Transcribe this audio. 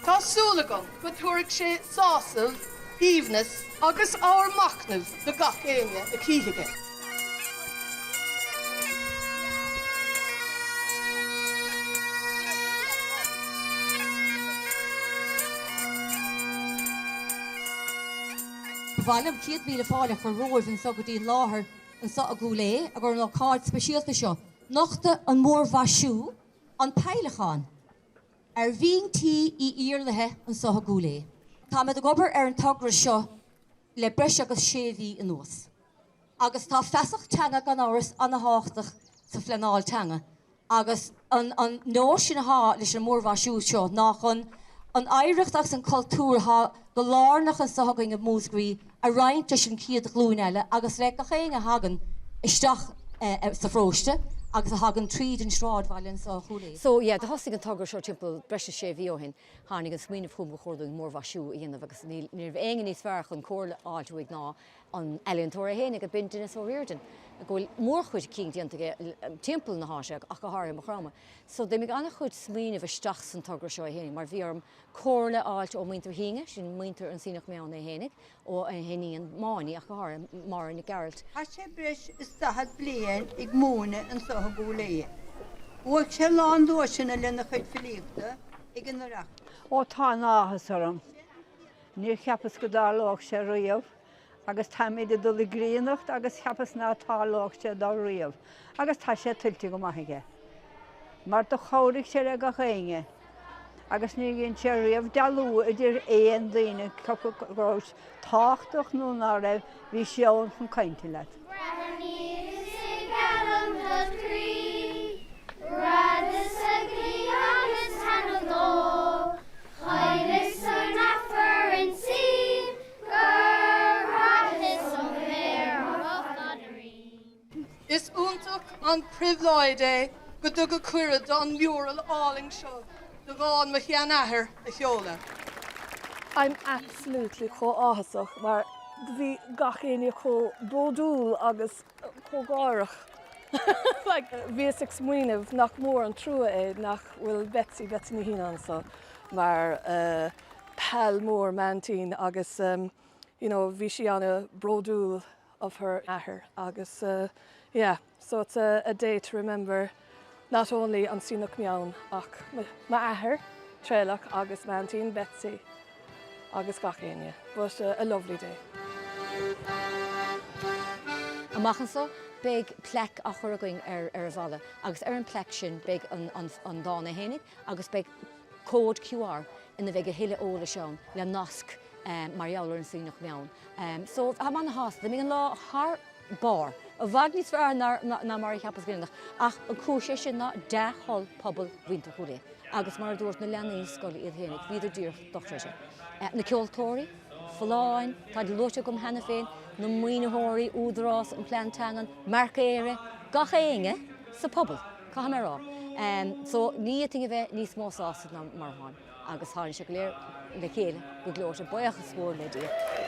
Tá súil agam go dtabharfaidh sé sásamh, aoibhneas agus ábhar machnaimh do gach éinne a chífidh é. Ba mhaith liom 100,000 fáilte a chur romhaibh anseo go dtí an láthair anseo i gCúil Aodha ar an ócáid speisialta seo, nochtadh an múrmhaisiú, An Peidhleachán, ar bhinn tí Uí Iarlaithe anseo i gCúil Aodha. Táimid ag obair ar an togra seo le breis agus sé mhí anuas agus tá feasacht teanga gan amhras ana-thábhachtach sa phleanáil teanga agus an an nóisean atá leis an múrmhaisiú seo ná chun an oidhreacht agus an cultúr atá go lárnach anseo againn i Múscraí a roinnt leis an chéad ghlúin eile agus le gach éinne a thagann isteach sa pharóiste agus a thagann tríd an sráidbhaile anseo i Chúil Aodha. So yeah, do thosaigh an togra seo timpeall breis is sé mhí ó shin. Tháinig an smaoineamh chugam gur chóir dúinn múrmhaisiú a dhéanamh agus ní raibh éinne níos fearr chun comhairle a fháilt uaidh ná an ealaíontóir é fhéinig, a b'in Denis O'Riordan, go bhfuil mórchuid cinn déanta aige timpeall na háite ach go háirithe i Maigh Chromtha. So d'imigh an-chuid smaoineamh isteach san togra seo é fhéinig mar bhí orm comhairle a fháilt ó mhuintir Shynge, sin muintir an Sionnach Meann é fhéinig, ó a hiníon Máine ach go háirithe, Máire Nic Gearailt. Chaith sé breis is 40 bliain ag múineadh anso i gCúil Aodha. Bhuaigh sé a lán duaiseanna lena chuid filíochta ag an Oireachtas. Ó tá an-áthas orm. Níor cheapas go dtarlódh sé riamh agus táimid ag dul i gcríonnacht agus cheapas ná tarlódh sé dó riamh agus tá sé tuillte go maith aige. Mar do chabhraigh sé le gach éinne agus níor dhein sé riamh dealú idir aon daoine cé acu go raibh tábhachtach nó ná raibh, bhí sé ann chun cainte leat. Is iontach an pribhléid é go dtugadh cuireadh dom an mural álainn seo de dhán mo sheanathair a sheoladh. I'm absolutely chomh áthasach mar bhí gach éinne chomh bródúil agus chomh gáireach. Like, bhíos ag smaoineamh nach mór an trua é nach bhfuil Betsy, Betsy Ní Shíonáin anseo mar uh, pal mór m'aintín agus um, you know, bhí sí an-bhródúil of her athair agus uh, yeah, so it's a, a day to remember not only an Sionnach Meann ach m'athair Traolach agus m'aintín Betsy agus gach éinne, but uh, a lovely day. Amach anseo beidh plaic á chur againn ar ar an bhalla agus ar an plaic sin beidh an, an, an dán é fhéinig agus beidh cód QR ina bheidh a thuilleadh eolais ann le nasc mar gheall ar an Sionnach Meann. So táim ana-shásta, d'imigh an lá thar barr, i bhfad níos fearr ná mar a cheapas go ndéanfadh, ach an cúis é sin ná dea-thoil pobal mhuintir Chúil Aodha agus mar a dúirt na leanaí scoile iad féinig, bhíodar díreach dochreidte. Na ceoltóirí, Folláin, táid luaite agam cheana féin, na maoinitheoirí, Údarás, an Plean Teangan, Marc Éire, gach éinne sa phobal, caithfidh mé a rá. So ní fhéadfainn a bheith níos mó sásta ná mar atáim. Agus tháinig sé go léir le chéile go gleoite, buíochas mór le Dia.